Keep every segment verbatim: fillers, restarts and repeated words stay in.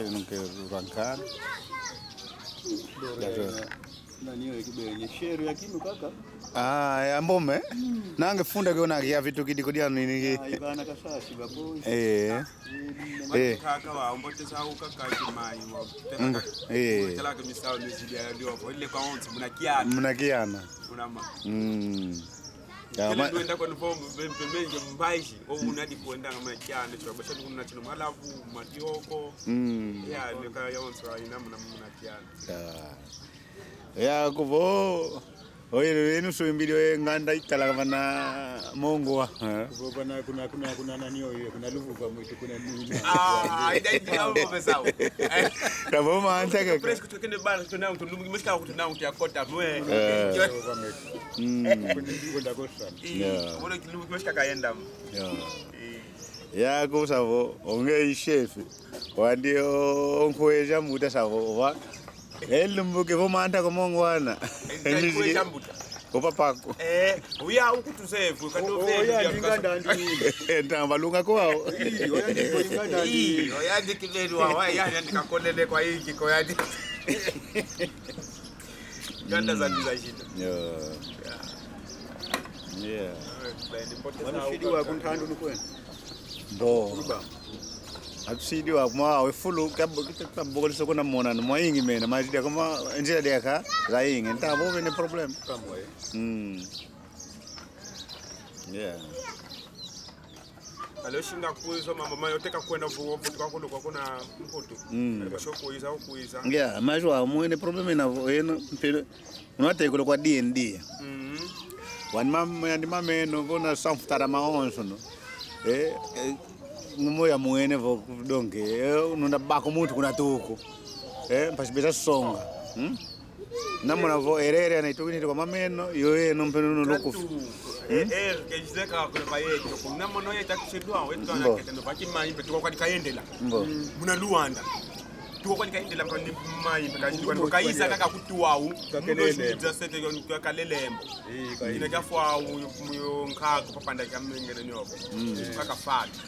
Nunke ruankan. Nani yo kibenye share ya kinu kaka? Ah, ya mbome. Nange funda ke ona kia vitu kidi kodi anu nini ki. Ah, ibana kasasi babo. Eh. Eh. Kaka wa ombote sa ukaka kimai wa. Mm. Eh. Tala ke misao ni zidi ya dio ko ile kwa onsi muna kiana. Muna kiana. Muna ma. Mm. Ya, kele ma- Ndwenda kwa nvomo bempe menje mbaiji o unadi kwenda ngama kiana cho basha kuna chino malavu matioko. Mm. Ya neka yonso ina muna muna kiana. Ya. Ya kuvo. Oye enu suimbili oye nganda itala vana mongo wa. Kuvo vana kuna kuna kuna nani oye kuna luvu kwa mwitu kuna nini. Ah, ida ida avo pesao. Tavo mantaka. Fresh kutukene bana tuna utu lumu mishka kutu na utu ya kota mwe. Eh. Mm. Kwenda kosa. Yeah. Mwana kilumu kimeshika kaenda. Yeah. Eh. Ya kusavo onge ishefi. Wandi o nkueja mbuta savo wa. Elumbu ke vo mantaka mongo wana. Nkueja mbuta. Opa pako. Eh, uya ukutu sefu kando. Oya ndinga ndandu. Ntamba lunga kwao. Oya ndinga ndandu. Oya ndikilelu wa ya ndikakolele kwa ingi kwa ya ndi. Nganda za ndiza jita. Yeah. Yeah. Mwana shidi wa kuntandu nukwena. Mbo. Atusidi wa kuma we fulu kabo kita kabo kole soko na mona no mwa ingi mena mazidi kuma nzila deka za ingi nta bo bene problem. Kamwe. Mm. Yeah. Alo shinga kuiza mama mayo teka kwenda vuo vutu kwa kuno kwa kuna mputu. Mm. Alo sho kuiza ukuiza. Yeah, maji wa mwene problem na vo eno mpele. Unate kulo kwa D N D. Mm. Wani mam yani mameno vona samfutara maonso no. Eh, eh, ngumo ya mwene vo donge eh, nuna bako muntu kuna tuku. Eh, mpasi besa songa. Hmm? Namona vo erere ana itukinite kwa mameno yo eno mpeno no lukufu. Eh, eh, ke jizeka kule payeto kuna mono ye takisedwa wetu ana kete no baki mai mpe tuko kwa dikayendela. Mbo. Muna Luanda. Tuko kwa dikayendela mpe ni mai mpe kaji kwa kaisa kaka kutuwau. Kakelele. Mundo sete yo kwa kalelembo. Ina jafwa uyo nkaku papanda kamengele nyoko. Kaka fatu.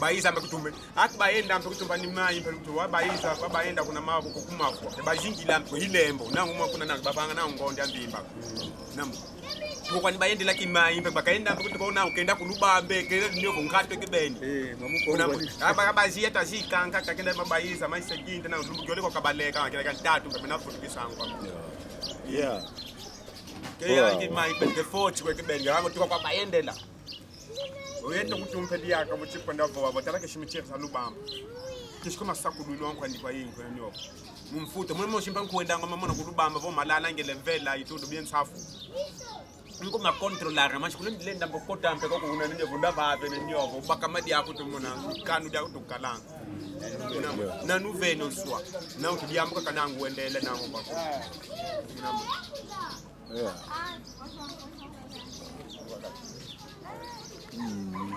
Baiza mpe kutumbe. Aki bayenda mpe kutumba ni mai mpe kutumba baiza kwa bayenda kuna mako kukumafwa. Bajingila mpe ilembo nangu mwa kuna nangu babanga nangu ngonde ambimba. Namu. Tuko ni bayendela kimai mpe bakayenda mpe kutuko nangu kenda kulubambe kele ndio kunkatwe kibeni. Eh, mamuko. Kuna mpe. Aba bazi eta zikanga takenda mabaiza mai sekinte na lumbu kyole kwa kabaleka kila kantatu mpe na futu kisangu. Yeah. Kaya kimai mpe ke forty kwa kibeni. Wangu tuko kwa bayendela. Oyete kutumpe diaka mu chipo ndavo wavo tala ke shimichiri sa lubamba. Kishiko masaku lwilo nkwa ndi kwa ingi kwa nyoko. Mumfuto mwe moshi mpa nkwenda ngoma mona kulubamba vo malala ngele vela itudu bien safu. Nko ma controlar mashi kule ndilenda mbo kota mpe koko una nene vunda vave ne nyovo baka madi akutu mona kanu dia kutu kalanga. Nanu veno nswa. Na utu diambuka kanangu wendele nangu bako. Yeah. Mm.